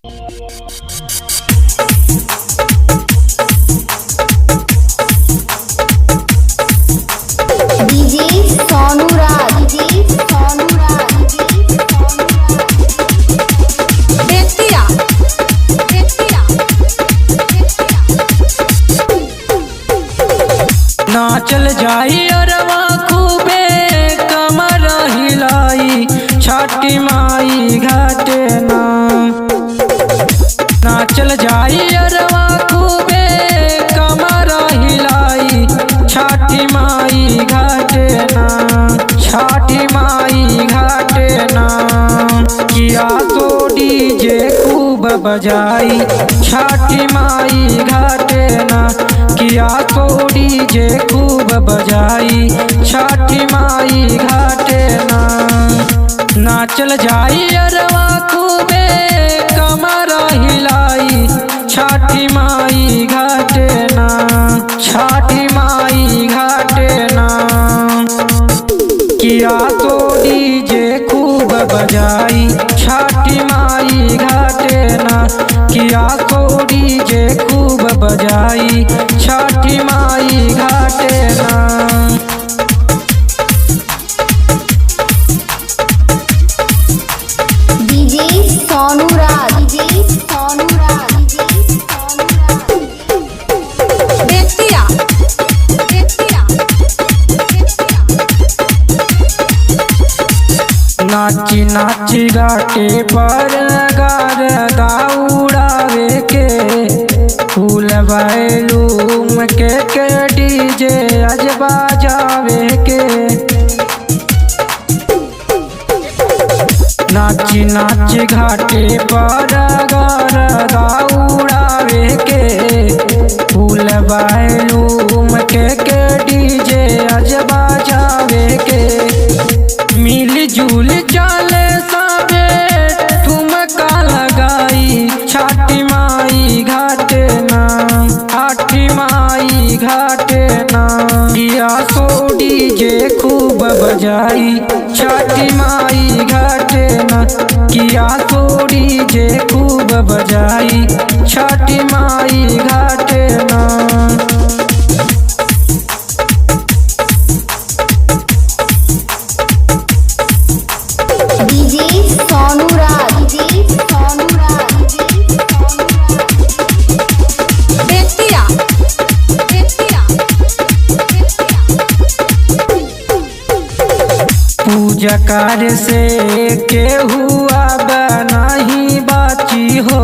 DJ Sonu Raj, DJ Sonu Raj, DJ Sonu Raj. Bettiah Bettiah Bettiah. नाचल जाई अरवा खूबे कमर हिलाई छठी माई घाटे ना। नाचल जाई अरवा खूबे कमर हिलाई छठी माई घाटे ना, छठी माई घाटे ना। किया तो डीजे खूब बजाई छठी माई घाटे ना। किया तो डीजे खूब बजाई छठी माई घाटे ना। नाचल जाई अरवा खूबे कमर हिलाई छठी माई घाटे ना, छठी माई घाटे ना। किया तो डीजे खूब बजाई छठी माई घाटे ना। किया तो डीजे खूब बजाई छठी माई घाटे ना। DJ Sonu Raj, DJ Sonu Raj, DJ Sonu Raj. Bettiah Bettiah Bettiah. नाची नाची घाटे पर गार दाउड़ावे के फूल बैलूम के डीजे अज बाजावे के। नाची नाची घाटे पर गार दाउड़ावे के फूल बैलूम के डीजे अज बाजावे के। मिल जुल चले सबे ठुमका लगाई छठी माई घाटे ना, छठी माई घाटे ना। किया सो डीजे खूब बजाई छठी माई घाटे ना। किया सो डीजे खूब बजाई छठी माई घाटे ना। DJ Sonu Raj, DJ Sonu Raj, DJ Sonu Raj. Bettiah Bettiah Bettiah. पूजा कार्य से केहुआ बनाही बाची हो,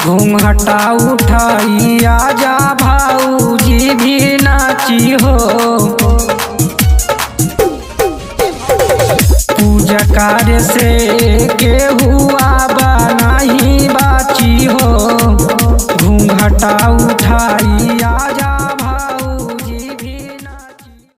घूंघटा उठाई आजा भाऊजी भी नाची हो। पूजा कार्य से केहुआ बनाही बाची हो, घूंघटा